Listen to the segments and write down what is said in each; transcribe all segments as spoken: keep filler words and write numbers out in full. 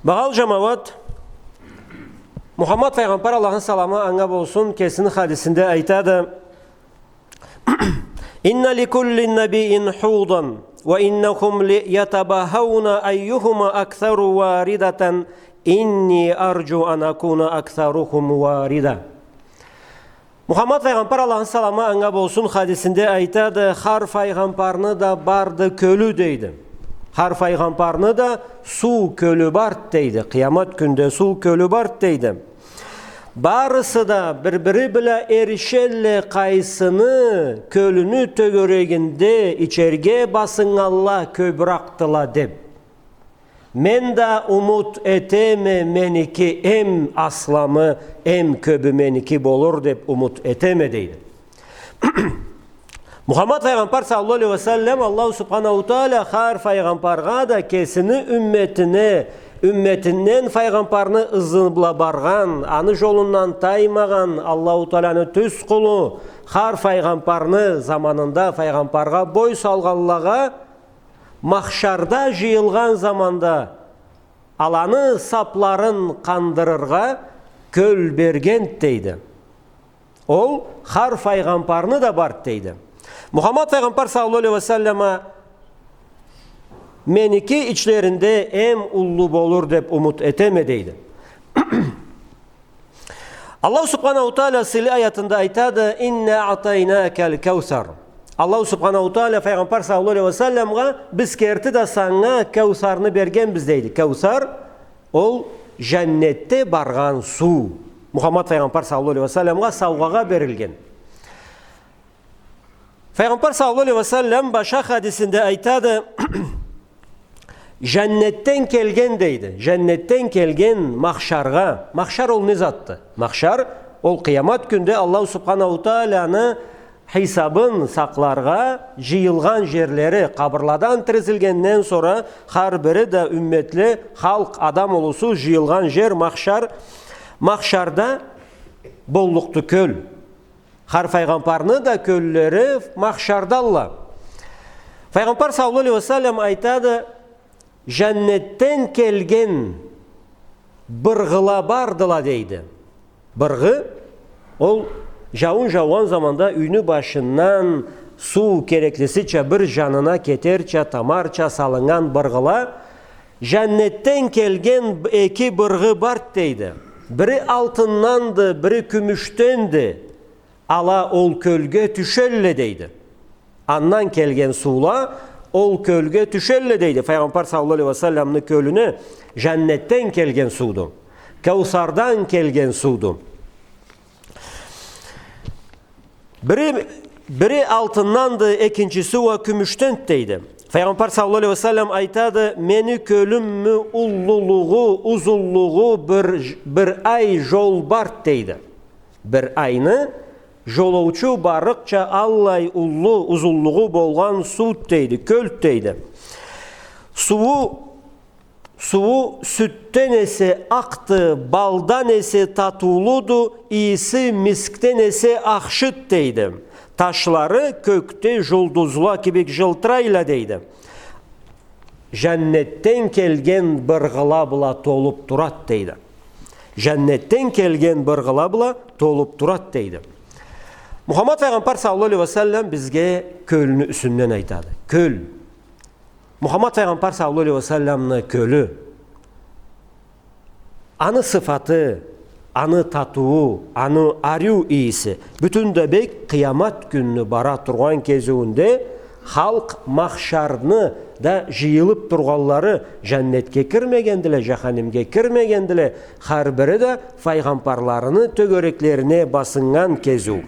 Багъалы джамауат, Мухаммад файгъамбар, Аллахны саламы анга болсун, кесини хадисинде айтады: «Инна ликулли набийин худан, ва иннахум ли ятабахауна айюхума аксару варидатан, инни арджу ан акуна аксарухум варида». Мухаммад файгъамбар, Аллахны саламы анга болсун, хадисинде айтады: «Хар файгъамбарны да барды кёлю», — дейди. «Хар файгъамбарны да суу кёлю барды», — дейди. Къыямат кюнде суу кёлю барды, — дейди. «Барысы да бир-бири бла эришелле, къайсыны кёлюню тёгерегинде ичерге басыннганла кёбюракъдыла деп. Мен да умут этеме, меники эм асламы, эм кёбю меники болур деп умут этеме», — дейди. Мухаммад файгъамбар саллаллаху алейхи ва саллам, Аллаху субханаху тааля хар файгъамбаргъа да кесини умметине, умметинден файгъамбарны ызы бла баргъан, аны джолундан таймагъан, Аллаху Тааляны тюз къулу, хар файгъамбарны заманында файгъамбаргъа бой салгъанлагъа, махшарда джыйылгъан заманда аланы сапларын къандырыргъа кёл берген, дейди. Ол хар файгъамбарны да барды, дейди. Мухаммад файгъамбар саллаллаху алейхи ва саллама меники ичлеринде эм уллу болур деп умут этеме, дейди. Аллаху субханаху тааля сыйлы аятында айтады: «Инна атайнакал каусар». Аллаху субханаху тааля файгъамбар саллаллаху алейхи ва салламгъа: «Биз керти да санга Каусарны бергенбиз», — дейди. Каусар — ол джаннетде баргъан суу. Мухаммад файгъамбар саллаллаху алейхи ва салламгъа саугъагъа берилген. Файгъамбар саллаллаху алейхи ва саллам башха хадисинде айтады: «Джаннетден келген, — дейди, — джаннетден келген махшаргъа». Махшар ол не затды? Махшар — ол къыямат кюнде Аллаху субханаху тааляны хисабын сакъларгъа джыйылгъан джерлери, къабырладан тиризилгенден сора хар бири да умметле, халкъ, адам улусу джыйылгъан джер махшар. Махшарда боллукъду кёл. Хар файгъамбарны да кёллери махшардалла. Файгъамбар саллаллаху алейхи ва саллам айтады: «Джаннетден келген быргъыла бардыла», — дейди. Быргъы — ол джауун джаугъан заманда юйню башындан суу кереклисича бир джанына кетерча, тамарча салыннган быргъыла. «Джаннетден келген эки быргъы барды, — дейди. — Бири алтынданды, бири кюмюшденди. Ала ол кёлге тюшелле», — дейди. «Андан келген суула ол кёлге тюшелле», — дейди. Файгъамбар саллаллаху алейхи ва салламны кёлюне джаннетден келген сууду. Каусардан келген сууду. Бири, бири алтынданды, экинчиси уа кюмюшденди, — дейди. Файгъамбар саллаллаху алейхи ва саллам айтады: «Мени кёлюмню уллулугъу, узунлугъу бир, бир ай джол барды», — дейди. Бир айны джолоучу барыкъча аллай уллу узунлугъу болгъан сууду, дейди, кёлдю, дейди. Сууу, сууу сютден эсе акъды, балдан эсе татыулуду, ийиси мискден эсе ахшыды, дейди. Ташлары кёкде джулдузла кибик джылтырайла, дейди. Джаннетден келген быргъыла бла толуб турад, дейди. Джаннетден келген быргъыла бла толуб турад, дейди. Мухаммад файгъамбар саллаллаху алейхи ва саллам бизге кёлню юсюнден айтады. Кёл. Мухаммад файгъамбар саллаллаху алейхи ва салламны кёлю. Аны сыфаты, аны татыуу, аны ариу ийиси. Бютюн да бек къыямат кюнню бара тургъан кезиуюнде халкъ махшарны да джыйылыб тургъанлары, джаннетге кирмегендиле, джаханимге кирмегендиле, хар бири да файгъамбарларыны тёгереклерине басыннган кезиу.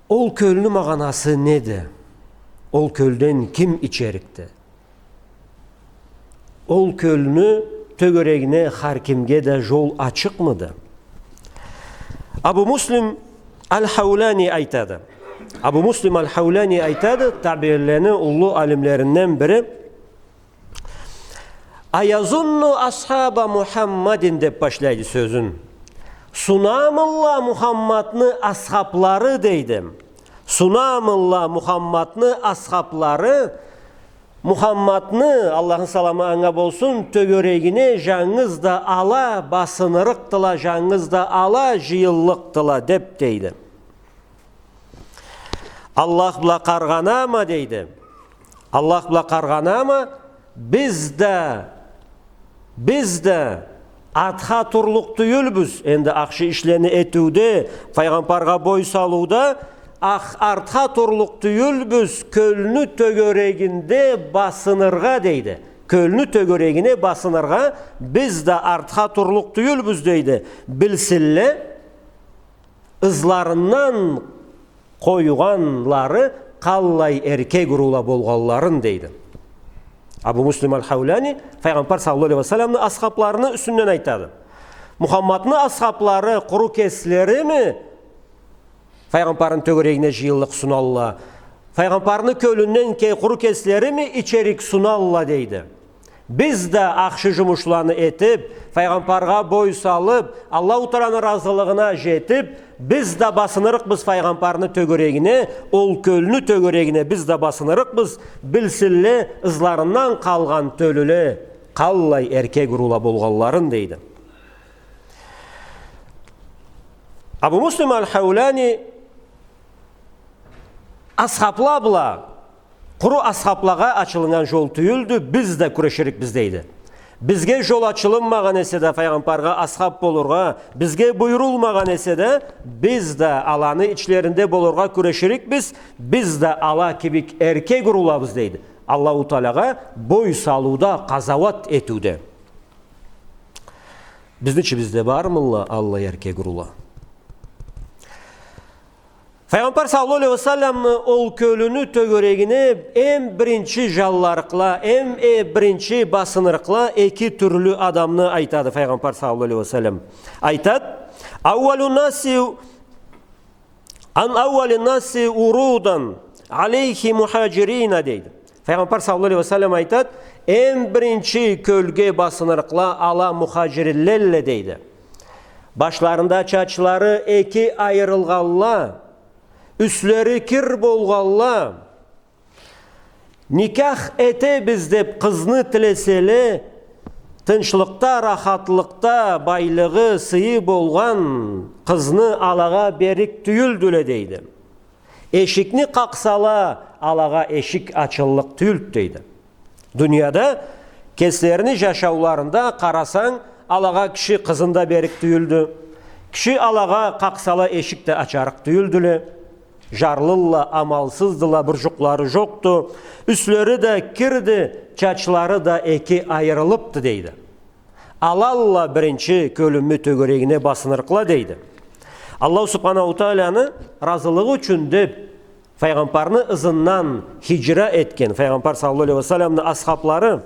Ол кёлню магъанасы неди? Ол кёлден ким ичерикди? Ол кёлню тёгерегине хар кимге да джол ачыкъмыды? Абу Муслим Аль-Хаулани айтады. Абу Муслим Аль-Хаулани айтады, табиинлени уллу алимлеринден бири. «Аязунну асхаба Мухаммадин», — деб башлайды сёзюн. «Сунамыла Мухаммадны асхаблары», — дейди. «Сунамыла Мухаммадны асхаблары Мухаммадны, Аллахны саламы анга болсун, тёгерегине жангыз да ала басынырыкъдыла, жангыз да ала жыйыллыкъдыла, деп дейди. Аллах бла къаргъанама, дейди. Аллах бла къаргъанама, биз да, биз да артха турлукъ тюйюлбюз. Энди ахшы ишлени этиуде, файгъамбаргъа бой салыуда, ах-, артха турлукъ тюйюлбюз, кёлню тёгерегинде басыныргъа, дейди. Кёлню тёгерегине басыныргъа биз да артха турлукъ тюйюлбюз, дейди. Билсинле, ызларындан къойгъанлары къаллай эркек уруула болгъанларын, дейди. Абу Муслим аль-Хаулани файгъамбар саллаллаху алейхи ва салламны асхабларыны юсюнден айтады. Мухаммадны асхаблары къуру кеслерими файгъамбарны тёгерегине жыйыллыкъ суналла? Файгъамбарны кёлюнден ке-, къуру кеслерими ичерик суналла, дейди. Биз да ахшы жумушланы этип, файгъамбаргъа бой салып, Аллаху Тааланы разылыгъына жетип, биз да басынырыкъбыз файгъамбарны тёгерегине, ол кёлню тёгерегине биз да басынырыкъбыз, билсинле, ызларындан къалгъан тёлюле къаллай эркек уруула болгъанларын, дейди. Абу Муслим аль-Хаулани асхабла бла, къуру асхаблагъа ачылыннган жол тюйюлдю, биз да кюреширикбиз, дейди. Бизге жол ачылынмагъан эсе да файгъамбаргъа асхаб болургъа, бизге буюрулмагъан эсе да, биз да аланы ичлеринде болургъа кюреширикбиз, биз да ала кибик эркек урулабыз, дейди. Аллаху Таалагъа бой салыуда, къазауат этиуде. Бизни ичибизде бармыла аллай эркек урула? Файгъамбар саллаллаху алейхи ва салламны ол кёлюню тёгерегине эм биринчи жалларыкъла, эм, э, биринчи басынырыкъла эки тюрлю адамны айтады Файгъамбар саллаллаху алейхи ва саллам. Айтад: «Аууалу наси, ан аууали наси урудан алейхи мухаджирина», дейди. Файгъамбар саллаллаху алейхи ва саллам айтад: «Эм биринчи кёлге басынырыкъла ала мухаджирлелле», дейди. Башларында чачлары эки айырылгъанла, юслери кир болгъанла, никях этебиз деп къызны тилеселе, тынчлыкъда, рахатлыкъда, байлыгъы, сыйы болгъан къызны алагъа берик тюйюлдюле, дейди. Эшикни къакъсала, алагъа эшик ачыллыкъ тюйюлдю, дейди. Дунияда кеслерини жашауларында къарасанг, алагъа киши къызын да берик тюйюлдю. Киши алагъа къакъсала, эшик да ачарыкъ тюйюлдюле. Жарлылла, амалсыздыла, бир жукълары жокъду. Юслери да кирди, чачлары да эки айырылыпды, дейди. Алалла биринчи кёлюмю тёгерегине басынырыкъла, дейди. Аллаху Субханаху Тааланы разылыгъы ючюн деп, Файгъамбарны ызындан хиджра этген Файгъамбар саллаллаху алейхи ва салламны асхаблары.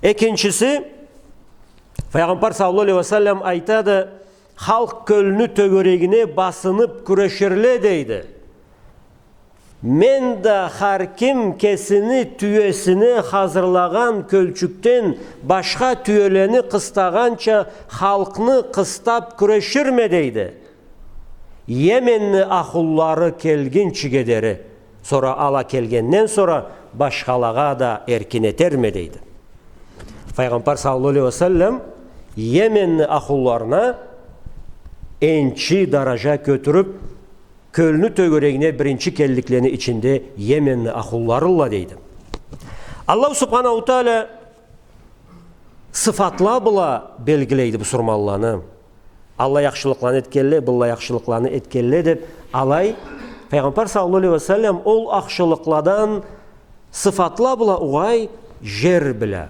Экинчиси, Файгъамбар саллаллаху алейхи ва саллам айтады: «Халкъ кёлню тёгерегине басынып кюреширле», дейди. «Мен да, хар ким кесини тюесине хазырлагъан кёлчюкден башха тюелени къыстагъанча, халкъны къыстап кюреширме», дейди. Йеменни ахунлары келгинчиге дери, сора ала келгенден сора башхалагъа да эркин этерме, дейди. Файгъамбар саллаллаху алейхи ва саллам Йеменни ахунларына энчи даража кётюрюп, кёлню тёгерегине биринчи келликлени ичинде Йеменни ахунларылла, дейди. Аллаху Субханаху Таала сыфатла бла белгилейди бусурманланы. Аллай ахшылыкъланы этгенле, быллай ахшылыкъланы этгенле деп, алай Файгъамбар саллаллаху алейхи ва саллам ол ахшылыкъладан сыфатла бла угъай жер бла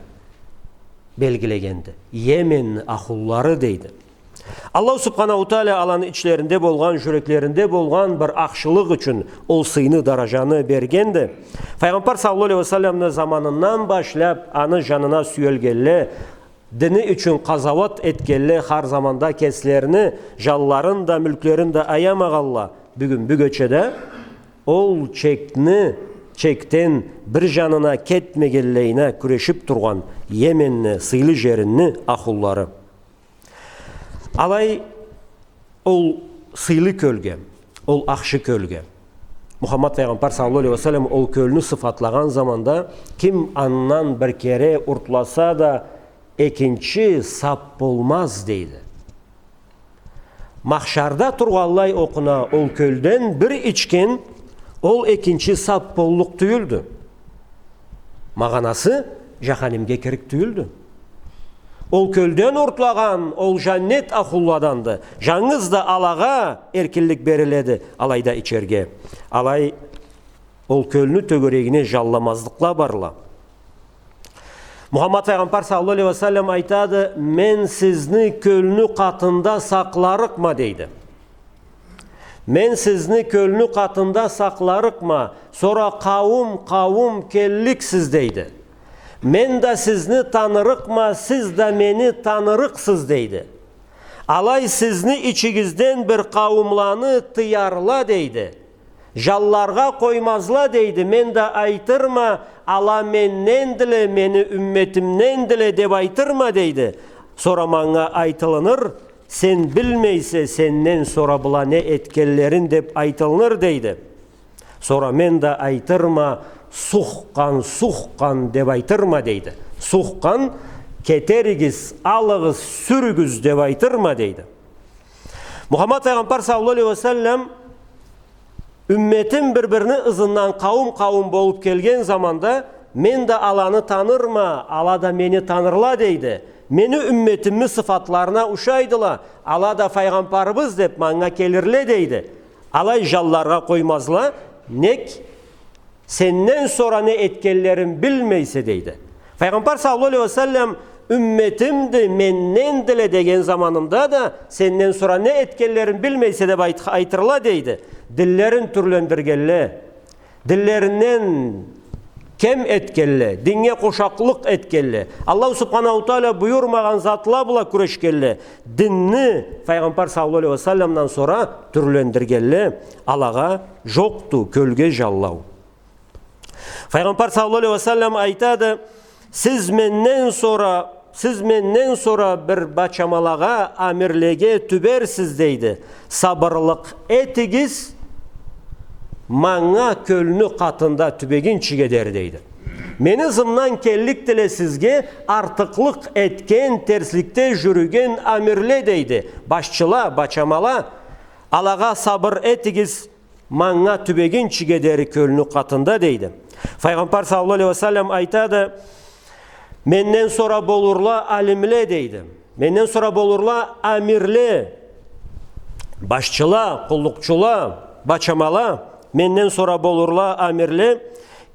белгилегенди. Йеменни ахунлары, дейди. Аллаху Субханаху Таала аланы ичлеринде болгъан, жюреклеринде болгъан бир ахшылыкъ ючюн ол сыйны, даражаны бергенди. Файгъамбар саллаллаху алейхи ва салламны заманындан башлап аны жанына сюелгенле, дини ючюн къазауат этгенле, хар заманда кеслерини жанларын да, мюлклерин да аямагъанла, бюгюн, бюгече да ол чекни, чекден бир жанына кетмегенлейине кюрешип тургъан Йеменни, сыйлы жеринни ахунлары. Алай ол сыйлы кёлге, ол ахшы кёлге, Мухаммад файгъамбар саллаллаху алейхи ва саллам ол кёлню сыфатлагъан заманда: «Ким андан бир кере уртласа да, экинчи сап болмаз», — дейди. Махшарда тургъанлай окъуна, ол кёлден бир ичген, ол экинчи сап боллукъ тюйюлдю. Магъанасы, жаханимге кирик тюйюлдю. Ол кёлден уртлагъан, ол жаннет ахлуладанды. Жангыз да алагъа эркинлик бериледи алайда ичерге. Алай ол кёлню тёгерегине жалламазлыкъла барла. Мухаммад файгъамбар саллаллаху алейхи ва саллам айтады: «Мен сизни кёлню къатында сакъларыкъма», — дейди. «Мен сизни кёлню къатында сакъларыкъма, сора къауум-къауум келликсиз», — дейди. «Мен да сизни танырыкъма, сиз да мени танырыкъсыз», — дейди. «Алай сизни ичигизден бир къауумланы тыярла», — дейди. «Жалларгъа къоймазла», — дейди. «Мен да айтырма: „Ала мендендиле, мени умметимдендиле“, — деп айтырма», — дейди. Сора манга айтылыныр: «Сен билмейсе, сенден сора была не этгенлерин», — деп айтылыныр, дейди. Сора мен да айтырма: «Сухкъан, сухкъан», — деп айтырма, дейди. «Сухкъан, кетеригиз, алыгъыз, сюрюгюз», — деп айтырма, дейди. Мухаммад файгъамбар саллаллаху алейхи ва саллам: «Умметим бир-бирини ызындан къауум-къауум болуп келген заманда, мен да аланы танырма, ала да мени танырла», — дейди. «Мени умметимни сыфатларына ушайдыла, ала да файгъамбарыбыз деп манга келирле», — дейди. «Алай жалларгъа къоймазла, нек сенден сора не этгенлерин билмейсе», — дейди. Файгъамбар саллаллаху алейхи ва саллам: «Умметимди, мендендиле», — деген заманында да, «Сенден сора не этгенлерин билмейсе», — деп айт-, айтырла, дейди. Динлерин тюрлендиргенле, динлеринден кем этгенле, динге къошакълыкъ этгенле, Аллаху субханаху тааля буюрмагъан затла бла кюрешгенле, динни файгъамбар саллаллаху алейхи ва салламдан сора тюрлендиргенле, алагъа жокъду кёлге жаллау. Файгъамбар саллаллаху алейхи ва саллам айтады: «Сиз менден сора, сиз менден сора бир бачамалагъа, амирлеге тюберсиз, — дейди. — Сабырлыкъ этигиз, манга кёлню къатында тюбегинчиге дери», — дейди. «Мени ызымдан келликдиле сизге артыкълыкъ этген, терсликде жюрюген амирле, — дейди, — башчыла, бачамала. Алагъа сабыр этигиз, манга тюбегинчиге дери кёлню къатында», — дейди. Файгъамбар саллаллаху алейхи ва саллам айтады: «Менден сора болурла алимле, — дейди. — Менден сора болурла амирле, башчыла, къуллукъчула, бачамала. Менден сора болурла амирле.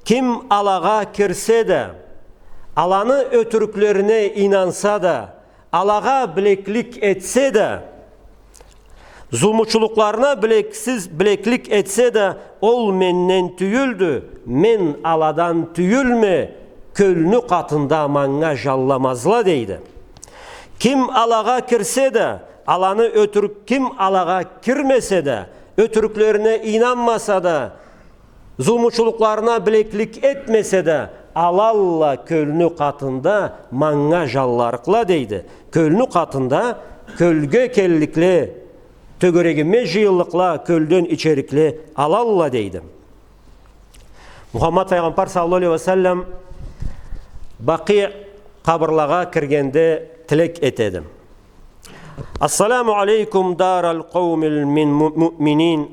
Ким алагъа кирсе да, аланы ётюрюклерине ийнанса да, алагъа билеклик этсе да, зулмучулукъларына билексиз, билеклик этсе да, ол менден тюйюлдю, мен аладан тюйюлме, кёлню къатында манга жалламазла», — дейди. «Ким алагъа кирсе да, аланы ётюрюк, ким алагъа кирмесе да, ётюрюклерине ийнанмаса да, зулмучулукъларына билеклик этмесе да, алалла кёлню къатында манга жалларыкъла, — дейди. — Кёлню къатында кёлге келликле, тёгерегиме жыйыллыкъла, кёлден ичерикле алалла», — дейди. Мухаммад файгъамбар саллаллаху алейхи ва саллам Бакъи къабырлагъа киргенде тилек этеди: «Ассаламу алейкум дарал къаумил мин му-, муъминин,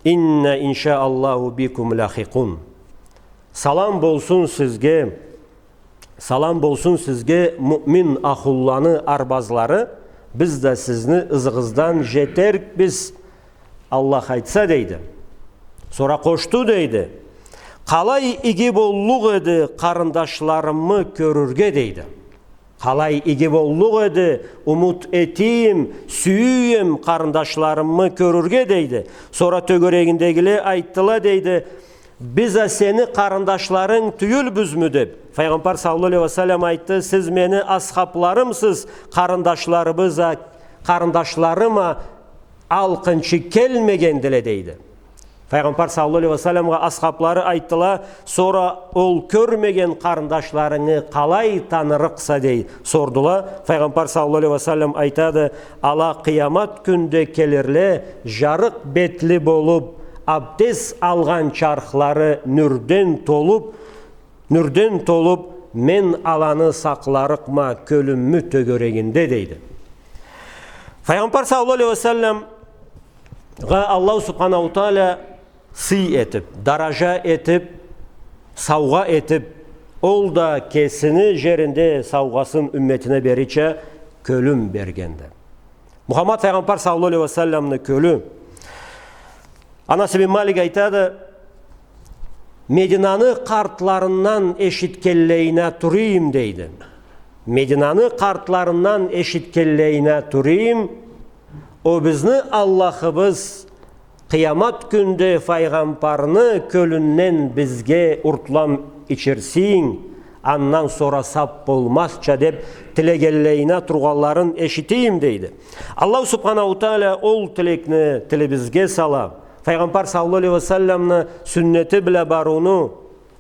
инна иншааллаху бикум лахикъун». Салам болсун сизге, салам болсун сизге, муъмин ахлуланы арбазлары, биз да сизни ызыгъыздан жетерикбиз, Аллах айтса, дейди. Сора къошду, дейди: «Къалай иги боллукъ эди къарындашларымы кёрюрге», — дейди. «Къалай иги боллукъ эди, умут этийим, сюйюем къарындашларымы кёрюрге», — дейди. Сора тёгерегиндегиле айтдыла, дейди: «Биз а сени къарындашларынг тюйюлбюзмю?» — деп. Файгъамбар саллаллаху алейхи ва саллам айтды: «Сиз мени асхабларымсыз, къарындашларыбыз а, къарындашларым а алкъынчы келмегендиле», — дейди. Файгъамбар саллаллаху алейхи ва салламгъа асхаблары айтдыла: «Сора ол кёрмеген къарындашларынгы къалай танырыкъса?» — дей сордула. Файгъамбар саллаллаху алейхи ва саллам айтады: «Ала къыямат кюнде келирле, жарыкъ бетли болуп, абдез алгъан чархлары нюрден толуп, нюрден толуп, мен аланы сакъларыкъма кёлюммю тёгерегинде, дейди. Файгъамбар саллаллаху алейхи ва салламгъа Аллаху субханаху тааля сый этип, даража этип, саугъа этип, ол да кесини жеринде саугъасын умметине берирча кёлюм бергенди. Мухаммад файгъамбар саллаллаху алейхи ва салламны кёлю. Анас ибн Малик айтады: «Мединаны къартларындан эшитгенлейине турайым», — дейди. «Мединаны къартларындан эшитгенлейине турайым. О бизни Аллахыбыз, къыямат кюнде файгъамбарны кёлюнден бизге уртлам ичирсенг, андан сора сап болмазча», — деп тилегенлейине тургъанларын эшитейим, дейди. Аллаху субханаху тааля ол тилекни тилибизге сала. Файгъамбар саллаллаху алейхи ва салламны сюннети бла барыуну,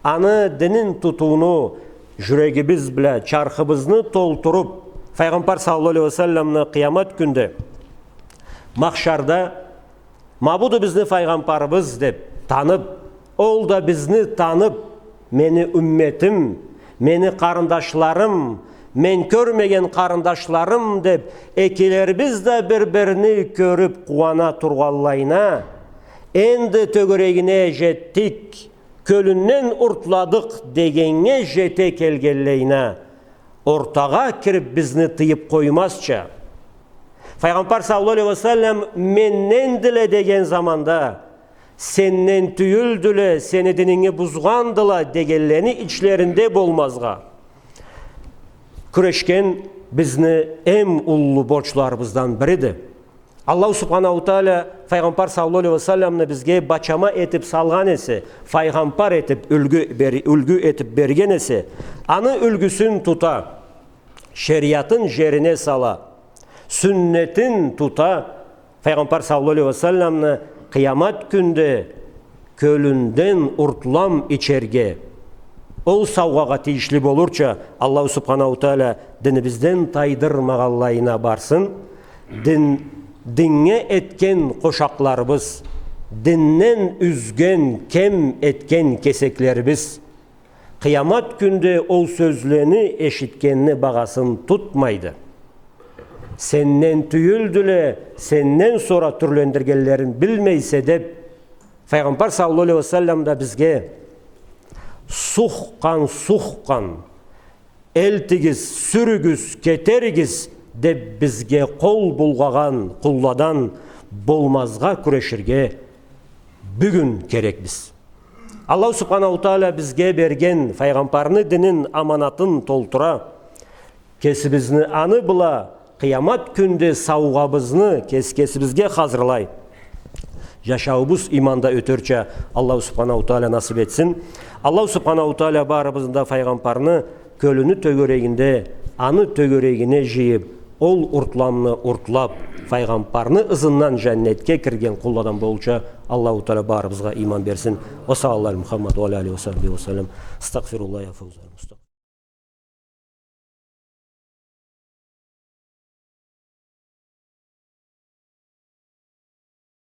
аны динин тутууну жюрегибиз бла, чархыбызны толтуруп, файгъамбар саллаллаху алейхи ва салламны къыямат кюнде, махшарда, «Ма буду бизни файгъамбарыбыз», — деп танып, ол да бизни танып, «Мени умметим, мени къарындашларым, мен кёрмеген къарындашларым», — деп, экилерибиз да бир-бирини кёрюп къууана тургъанлайына, «Энди тёгерегине жетдик, кёлюнден уртладыкъ» дегеннге жете келгенлейине, ортагъа кирип бизни тыйып къоймазча. Файгъамбар саллаллаху алейхи ва саллам «мендендиле» деген заманда, «сенден тюйюлдюле, сени дининги бузгъандыла» дегенлени ичлеринде болмазгъа кюрешген бизни эм уллу борчларыбыздан бириди. Аллаху субханаху тааля файгъамбар саллаллаху алейхи ва салламны бизге башама этип салгъан эсе, файгъамбар этип юлгю бер-, юлгю этип берген эсе, аны юлгюсюн тута, шериатын жерине сала, сюннетин тута, файгъамбар саллаллаху алейхи ва салламны къыямат кюнде кёлюнден уртлам ичерге, ол саугъагъа тийишли болурча, Аллаху субханаху тааля динибизден тайдырмагъанлайына барсын. Дин, диннге этген къошакъларыбыз, динден юзген, кем этген кесеклерибиз къыямат кюнде ол сёзлени эшитгенни багъасын тутмайды. «Сенден тюйюлдюле, сенден сора тюрлендиргенлерин билмейсе», — деп, файгъамбар саллаллаху алейхи ва саллам да бизге «сукъгъан-сукъгъан, элтигиз, сюрюгюз, кетеригиз» деп бизге къол булгъагъан къулладан болмазгъа кюреширге бюгюн керекбиз. Аллаху субханаху тааля бизге берген файгъамбарны динин аманатын толтура, кесибизни аны бла къыямат кюнде саугъабызны кес-, кесибизге хазырлай, жашауубуз иманда ётерча Аллаху субханаху тааля насып этсин. Аллаху субханаху тааля барыбызны да файгъамбарны кёлюню тёгерегинде, аны тёгерегине жыйып, ол уртламны уртлап, файгъамбарны ызындан жаннетге кирген къулладан болурча Аллаху тааля барыбызгъа иман берсин. Ва саллаллаху аля Мухаммад ва аля алихи ва сахбихи ва саллам. Астагъфируллах, я фауза аль-мустагъфирин.